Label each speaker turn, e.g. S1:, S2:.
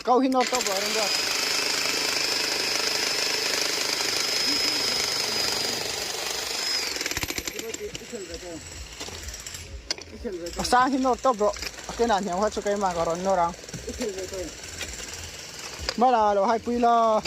S1: Kau hi nawr tawp rawh Remruat. A sang hi nawr tawp rawh. A kenah hniam kha chu keimah ka rawn nawr ang. Mala lo haipui la.